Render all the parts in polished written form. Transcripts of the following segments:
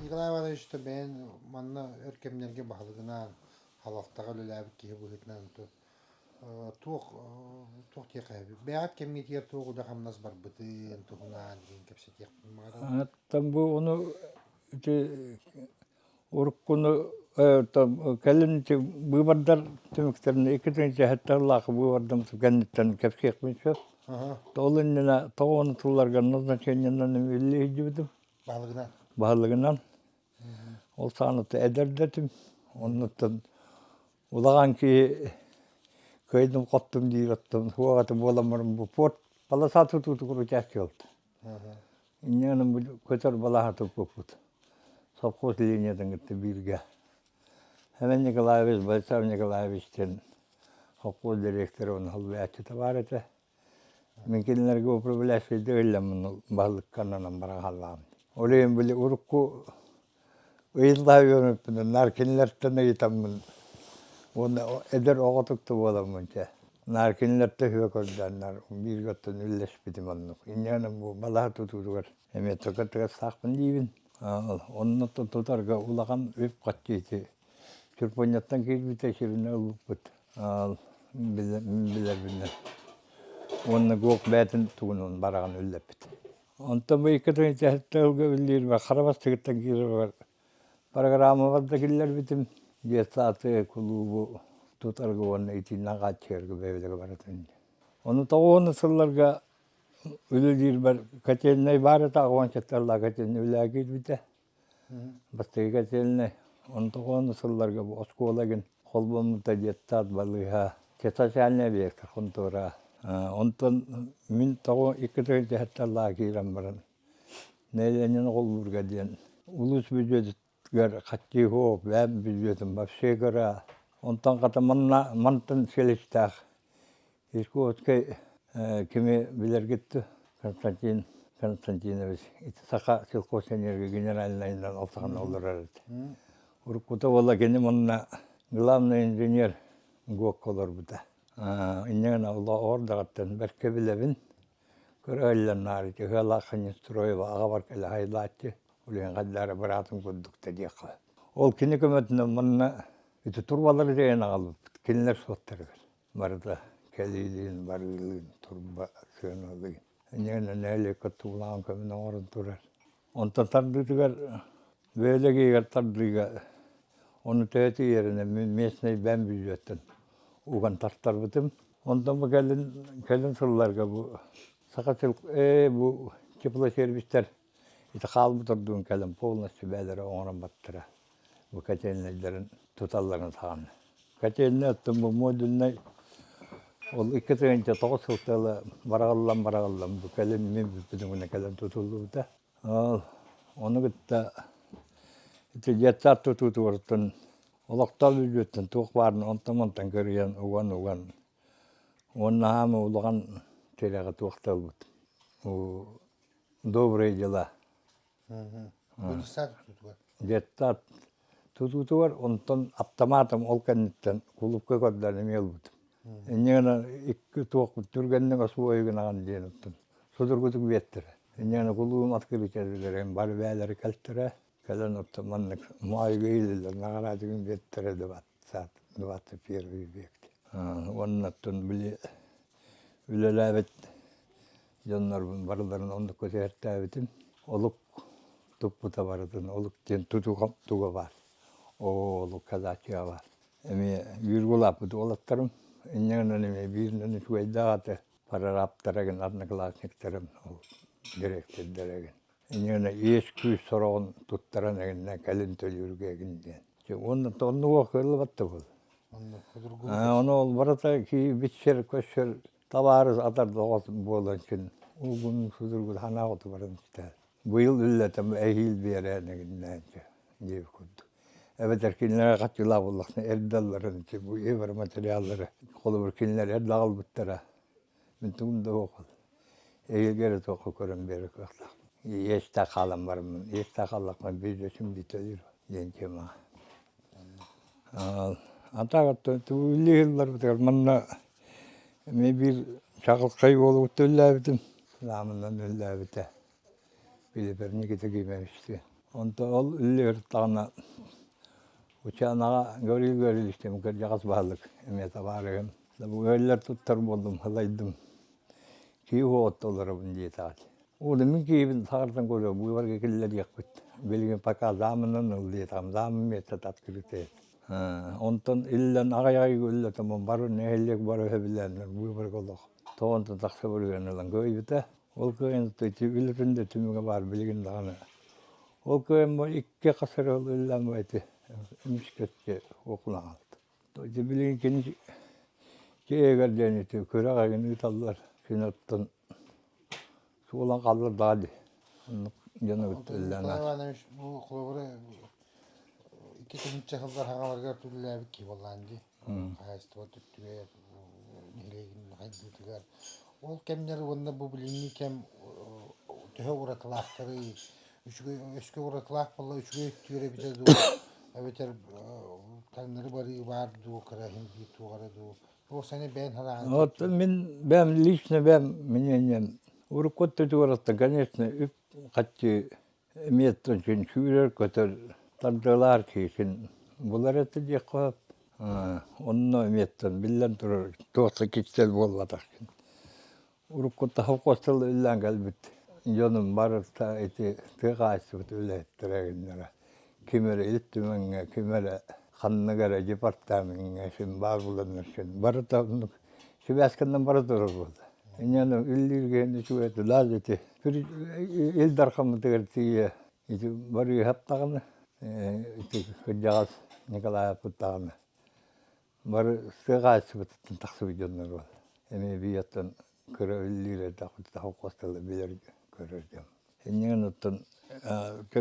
Николай Иванович бэйэн манна өр кэмнэргэ баһылыгынаан халалтаҕа үлэлээбит киһи быһыытынан туох туох диэххэ бэйэҕит кэмҥитигэр туох үлэ-хамнас барбытын туһунан диэн кэпсэтиэхпин баҕарабын. Оттон бу ону ити уруккуну кэлин ити быыбардар түмүктэрин 2007 быыбардам кэнниттэн кэпсиэхпин сөп. Ол иннинэ тоҕо тылларга назначениенан үлэлии сылдьыбытым. Баһылыгынан. Баһылыгынан. Ол саҕана эдэр да этим. Оннуттан улахан киһи кыайдым-хоттум диир оттон суох этэ буолан баран бу порт полоса тутуутугар участвовал. Инньэ гынан бу көтөр балаһа туппуппут. Совхоз линиятын кытта бииргэ. Семен Николаевич, Борисов Николаевич диэн совхоз директора уонна холбооччута баар этэ. Мин кинилэргэ управляющайда ылламмын баһылыкканан баран хааллаҕым. Ол иһин били урукку ыйыллаһа үөрэммиппинэн наар кинилэртэн ыйытаммын уонна эдэр оҕотук да буоламмын чэ наар кинилэртэн үһүө көрдөөн наар бииргэ оттон үллэспитим оннук. Инньэ гынан бу балаһа тутуутугар эмиэ тыгастаахпын диибин. Онно тутарга улахан үп-харчы ити Чурпунньаттан киирбитэ сүрүнэ ылбыппыт билэрбинэн уонна гуок бэйэтин тугунан бараҕын үллэппит. Онтон бу икки тыһыынча ылга үллүүрбэр хара бастыгыттан киирэрбэр программабар да киллэрбитим детсады кулуубу тутарга уонна итиинэн хааччыйарга бэйэлэрэ барытын. Ону тоҕуону сылларга үлэлиирбэр котельнай баар этэ аҕыс уон котельнай үлэҕэ киирбитэ. Бастакы котельнай онтон сылларга бу оскуола игин холбоммута детсад балыыһа социальный объект хонтуора. Онтон мин тоҕо икки тыһыынча киирэн баран нэһилиэнньэни холбуурга диэн улуус бүддьүөтүгэр хаччыы суох бэйэм бүддьүөтүм вообще кыра. Онтон хата манна мантан силистээх Иркутскай кими билэргит Константин Константинович ити Саха сельхозэнерго генеральнайынан ол саҕана олорор этэ. Уруккута буолла кини манна главный инженер ГОК олорбута. Инньэ гынан олоҕор даҕаттан бэркэ билэбин. Кыра ылланнаары ыһыалаах Нестроева аҕабар кэлэ хайдааччы, улиһин хайдаары быраатым курдук да диэххэ. Ол кини көмөтүнэн манна ити турбалары дьайан аҕалбыппыт кинилэр суоттарыгар. Барыта кэлиилиин, барыылыын, турба сыаналыын. Инньэ нэһилиэккэ туулаан көмөнү оҥорон турар. Онтон тардыытыгар бөһүөлэгигэр тардыыга ону төһө тиийэринэн мин местнэй бэйэм бүддьүөттэн уган тартарбытым. Онтон бу кэлин кэлин сылларга бу Саха ээ бу теплосервистэр ити хаалбыт ордугун кэлэн полностью бэйэлэрэ оҥорон баттара. Бу котельнайдарын туталларын саҕана. Котельнай оттон бу модульнай ол 2009 сылтала бараҕыллан-бараҕыллан бу кэлин мин бүппүтүм кэлэн тутуллубута. Ол ону кытта ити детсад тутуутугар олохтоох бүддьүөттэн туох баарын онтон-мантан көрүйэн уган-уган уонна хаама улахан тирэҕи туох да ылбыт. Добрые дела Детсад тутуутугар. Детсад тутуутугар онтон аптамаатым ол кэнниттэн кулуупка көрдөөн эмиэ ылбытым. Инньэ гынан икки туох түргэнник освои гынаҕын диэн оттон судургутук биэртэрэ. Инньэ гынан кулуубум открытиелэрин бары бээлэри кэлтэрэ. Кэлэн оттон маннык моойго иилиллэр наҕараадыгын биэртэрэ двадцать первый век. Уонна оттон били үлэлээбит дьоннорбун барыларын оннукка түһэртээбитим. Олук туппута барытын олук диэн тутуга туга баар. Оо, олук казачья баар. Эмиэ бииргэ улааппыт уолаттарым инньэ гынан эмиэ бииринэн үчүгэйдээх этэ. Прорабтара гын одноклассниктарым ол дириэктэрдэрэ гын. Инньэ гынан иэс-күүс сороҕун туттаран эҥиннэ кэлин төлүүргэ игин диэн. Уонна оннуга кыаллыбат да буолла. Ону ол барыта киһи бичсэр көссөр Табаарыс атар доҕор буолан син улгун судургу санаа хоту баран истэ. Быйыл үллэтим эһиил биэрэн эгиннээн. диэбит курдук. Эбэтэр кинилэргэ хаччылаах буоллаххына эрдэ ылларан ити бу евроматериаллары холобур кинилэр эрдэ аҕалбыттара. Мин тугум да суох эйиэгэ эрэ туохха көрөн биэрэр кыахтаахпын. Иэстээх хаалан бараммын, иэстээх хааллахпына биир да төлүүр диэн тема. А так үллүү сылларбытыгар манна эмиэ биир чаҕылхай уолу кытта үллээбитим. Саамынан үллээбитэ. Филиппов Никита Кимовичтыын. Онтон ол үллүһүртаҕына Учаанаҕа Гаврил Гаврильевичтыын кырдьаҕас баһылык эмиэ табаарыһым. Бу ыаллар туттар буоллум, ылайдым. Киһи уоҕутта олоробун диэтэҕит. Уол мин киһибин саҕартан көрүө быыбарга киллэриэхпит. Билигин пока заамынан ыл диэтэҕим, заамын миэстэтэ открытый. Онтон иллэн аҕай-аҕай үллэтэммин бары нэһилиэк бары сөбүлээннэр быыбарга олох тоҕонтон тахса барыан ылан кыайбыта. Ол кыайан үлэтин да түмүгэ баар билигин даҕаны. Ол кыайан икки хас эрэ үллээн ити эмискэччи уокулаан хаалта. Ити билигин кини киэһэгэр диэн ити күрэх эҥин ыыталлар. Син оттон суолан хааллар баа дии. Оннук дьону кытта үллээн Николай Иванович бу холобура икки тыһыынча сыллар хаҥаларыгар үлэлээбит киһи буоллаҕын дии. Хаһаайыстыба түптүгэр, нэһилиэгин хайдыытыгар. Ол кэмнэр уонна бу билиҥҥи кэм төһө уратылаахтарый? Үчүгэй өскө уратылаах буолла үчүгэй өттүгэр эбитэ дуу, эбэтэр таҥнары барыы баар дуу, кыра иһин биир туох эрэ дуу. Туох сани бэйэн санааҕын Вот мин бэйэм лично бэйэм мнением урукку өттүгэр оттон конечно үп хаччы эмиэ оттон сүүрэр-көтөр тардыалаар киһитин булар этэ диэххэ сөп. Онно эмиэ оттон биллэн турар туох да кистэл буолбатах. Уруккута холкуостар үлэлээн кэлбит дьонум барыта ити тыа хаһаайыстыбата үлэһиттэрэ гыннара. Ким эрэ Ил Түмэҥҥэ, ким эрэ ханнык эрэ департамеҥҥа син баар буоланнар син барыта оннук сибээскэнэн бара турар буолла. Инньэ үллүүргэ үчүгэй этэ ити Ил Дархаммытыгар тиийэ ити барыыһап даҕаны ити кырдьаҕас Николаевпыт даҕаны Бары тыа хаһаайыстыбатыттан тахсыбыт дьоннор буолла. Эмиэ биир кыра үллүүр эрдэхпит холкуостары билэр көрөр дьон. Иннигин оттон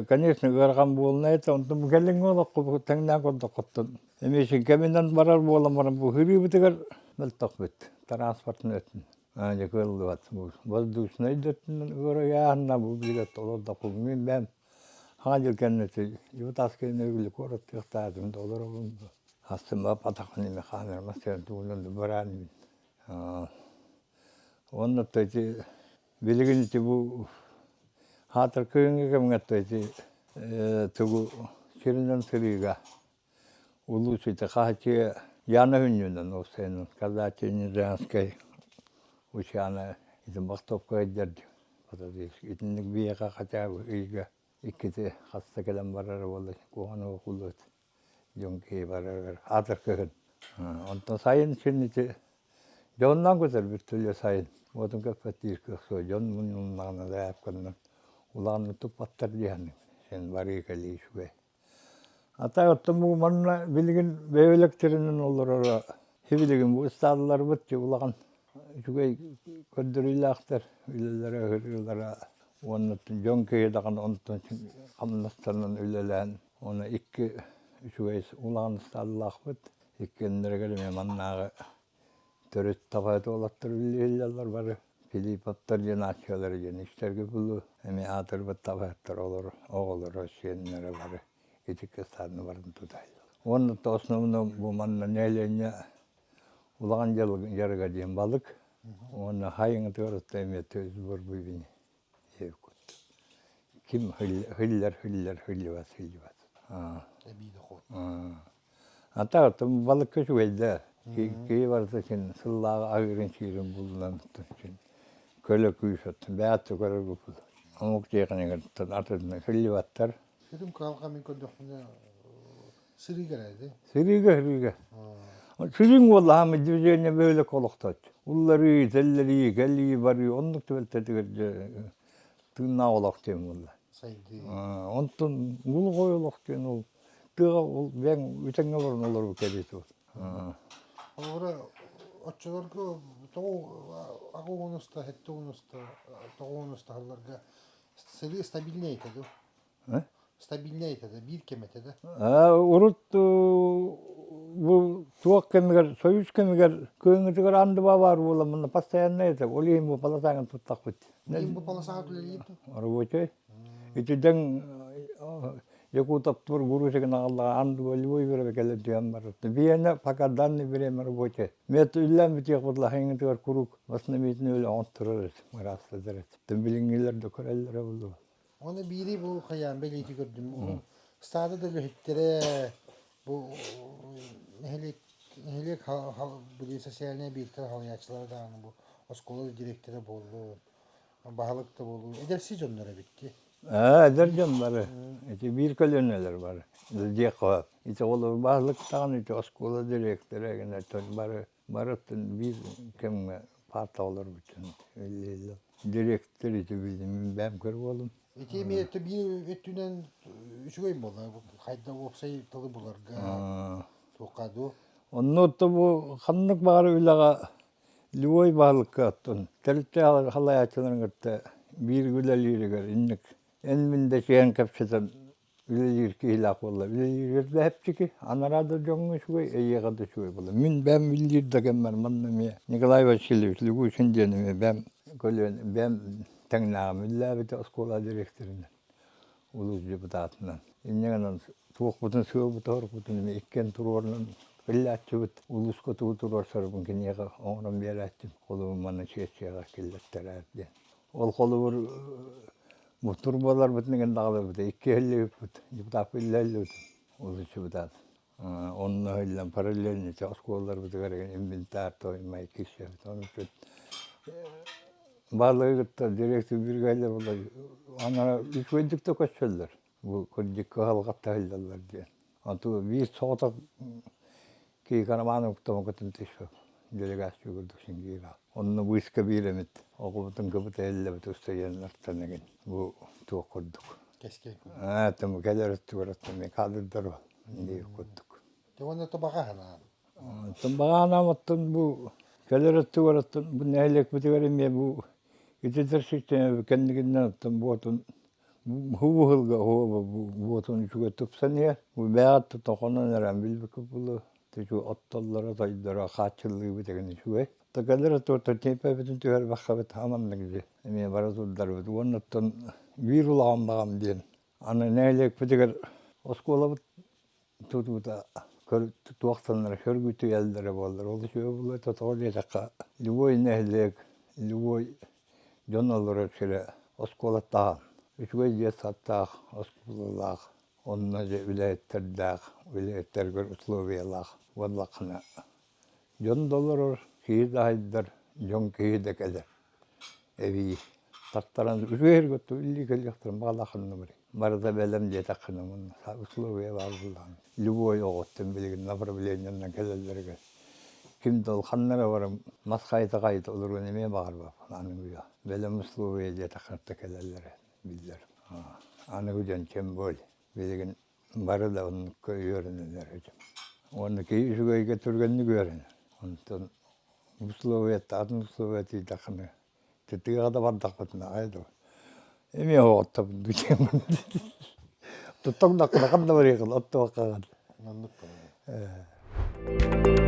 конечно ыарахан буолна это онтон кэлиҥҥи олоххо тэҥнээн көрдөххүттэн эмиэ син кэминэн барар буолан баран бу сырыыбытыгар мөлтөхпүт транспортын өттүн дьэ кыаллыбат воздушнай да өттүнэн ыарыйааһынна бу билигин олордохпун мин бэйэм хаҥа дьыл кэннити Ютаскайын өгүлү куораттыахтаатым да олоробун Астыммап атахпын эмэ хаамыраммын сыан тугунан да бараан Уонна то ити билигин ити бу хаатар кыһыҥҥы кэмҥэ то ити тугу сиринэн сырыыга улуус ити хаһаччыга Яна Хүнньүнэн уопсайынан Казачий Нежанскай Учана ити Бахтовка сылдьар итинник биһиэхэ хотя бы ыйга иккити хаста кэлэн барара буолла куһаҕан уокуллубут дьон киһи барарыгар аатыр кыһын. Онтон сайын син ити дьонунан көтөрбүт төлө сайын уотун көппөт диир кыах суох дьон мунньулуннаҕына лээпкэннэн улааннык туппаттар диэхин син барыы кэлии үчүгэй. А так оттон бу манна билигин бөһүөлэктэринэн олороро сибилигин бу ыстаадаларбыт улахан үчүгэй көрдөрүүлээхтэр үлэлэрэ ыһыылара уонна дьон киһи даҕаны онтон хамнастанан үлэлээн Уонна икки үчүгэй улахан ыстааллаахпыт. Иккиэннэригэр эмиэ маннааҕы төрүт таба уолаттар үлэлииллэр бары. Филипповтар диэн ааччылар диэн истэргэ булу эмиэ аатырбыт табаһыттар олор оҕолоро, сиэннэрэ бары ити ыстааданы баран туталлар. Уонна то основном бу манна нэһилиэнньэ улахан дьарыга диэн балык уонна хайыҥытыгар отто эмиэ сборбуйбини Ким хиллер хиллер хиллибат хиллибат. Эбии дохуот. Ата балыкка үчүгэйдэ. Киһи барыта син сыллааҕы аһыырын сиирин булунан син көлө күүс оттон бэйэт көрөр буппут. Омук тиэхиньикаттан атын хиллибаттар. Сүрүн кыһалҕа мин көрдөхпүнэ сырыыга эрэ Сырыыга сырыыга. Сүрүн уоллаһам движение бөһүөлэк олохтооччу. Улларыы, тэллэрии, кэлии, барыы оннук түбэлтэтигэр тыыннаах олох диэн буолла. Сайдыы. Онтон глухой олох диэн ол тыаҕа ол бэйэҥ үтэҥҥэ олорон олоруу кэриэтэ ол. Холобура, оччолорго тоҕо аҕа уонуста, сэттэ уонуста, тоҕо уонуста сылларга сырыы стабильнай этэ дуо? Стабильнай этэ да, биир кэм этэ да. Урут бу туох кэмигэр, Союз кэмигэр кыһыҥҥытыгар андыба баар буолан мунна постоянно этэ. Ол иһин бу полосаҥын туттахпыт. Иһин бу полосаҕа үлэлиир дуо? Рабочай. Итидэн Якутоптур грузигин аҕаллаҕа андыба любой время кэлэн түһэн барар. Биэнэ пока данный время рабочий. Мет үллэн бүтүөх будлахыҥытыгар куруук восстановительный үлэ оҥотторор этим, ыраастатар этим. Билиҥҥилэр да көрөллөрө буолуо. Оны биири бу хайаан бэлиэти көрдүм. Стада да үлэһиттэрэ бу нэһилиэк нэһилиэк били социальнай объектар халыйааччылара даҕаны бу оскуола директора буоллун, баһылык да буоллун эдэрси дьоннор эбит дии. Аа, эдэр дьон бары. Ити биир көлүөнэлэр бары. Диэххэ ити олор баһылык даҕаны ити оскуола директора гына бары барыттан биир кэмҥэ паата олорбут дьон үлэлииллэр. Директор ити билим бэйэм көр буолум. Ити эмиэ биир өттүнэн үчүгэй буолла. Хайда уопсай тылы буларга туохха дуу. Онно бу ханнык баҕар үлэҕэ любой баһылыкка оттон тэрилтэ халайааччыларын кытта биир үлэлииригэр инник эн мин да киһэн кэпсэтэн үлэлиир киһилээх буолла. Үлэлииргэр да эпчики, анараа да дьоҥҥо үчүгэй, эйиэхэ да үчүгэй буолла. Мин бэйэм үлэлиир да кэммэр манна эмиэ Николай Васильевич Лягушин диэн эмиэ бэйэм көлүөн бэйэм тэҥнээҕим үлэлээбитэ оскуола дириэктэринэн, улуус депутатынан. Инньэ гынан туохпутун сыалбытын-сорукпутун эмиэ иккиэн туруорунан үлэлээччибит. Улууска тугу туруорсарбын киниэхэ оҥорон биэрээччим. Холобур манна сиэссийэҕэ киллэртэрээр диэн. Ол холобур турбаларбытын игин даҕаларбыт икки иһиллибиппит, депутаппыт иллэллибит улус депутат. Онно иһиллэн параллельно оскуолаларбытыгар инвентарь тоймай киирсэбит. Оны бааллары кытта директор биргээлер буолар. Ана үчүгэйдик да көссөллөр. Бу кырдьык кыһалҕа таһыллаллар диэн. Онту биир соҕотох киһи карманы уктамакытын түспүт делегация курдук сингиира. Онно быыска биир эмит оҕобутун кыбыта эллэбит устайыаннартан эгин бу туох курдук. Кэскил курдук. Аа, там кэлэр өттүгэр оттон кадрдар диир курдук. Дьэ уонна табаҕа ханаан. Оттон баҕанаам оттон бу кэлэр өттүгэр оттон бу нэһилиэкпитигэр эмиэ бу ититэр систиэмэ кэннигинэн оттон буотун Бу ыһылга буотун үчүгэй тупсан иһэр. Бу бэйэҕит тохонон эрэн билбиккит буолуо. Үчүгэй оттоллоро, тойдоро хааччыллыыбыт эҥин үчүгэй. Кэлэр өттүгэр тиэппэбитин түһэрбэххэбит аманнык дии. Эмиэ бара турдарбыт. Уонна оттон биир улахан баҕам диэн аны нэһилиэкпитигэр оскуолабыт тутуута туохтаннара сөргүтүйэллэрэ буоллар ол үчүгэй буолуо этэ тоҕо диэтэххэ любой нэһилиэк любой дьон олорор сирэ оскуолаттаах үчүгэй детсадтаах оскуолалаах онно дьэ үлэһиттэрдээх үлэһиттэргэр условиялаах буоллаххына дьон да олорор киһи да аһыйдар дьон киһи да кэлэр эбии тартаран үчүгэй үллүү кэлиэхтэрин баҕалааххына барыта бэлэм диэтэххинэ уонна условия баар буоллаҕына любой оҕоттон билигин направлениенан кэлэллэригэр ким да ол ханна эрэ баран мас хайыта-хайыта олоруон эмиэ баҕарбаппын аныгы бэлэм условия диэтэххинэ кэлэллэрэ биллэр аныгы дьон тем более билигин бары да оннукка үөрэнэллэр этим уонна киһи үчүгэйгэ түргэнник үөрэнэр онтон условията атын условия тиийдэххинэ тыаҕа да бардахпытына айа да эмиэ оҕоттобун дуу туттаҥнаххына ханна барыаххын оттуоххаҕын Оннук буолар.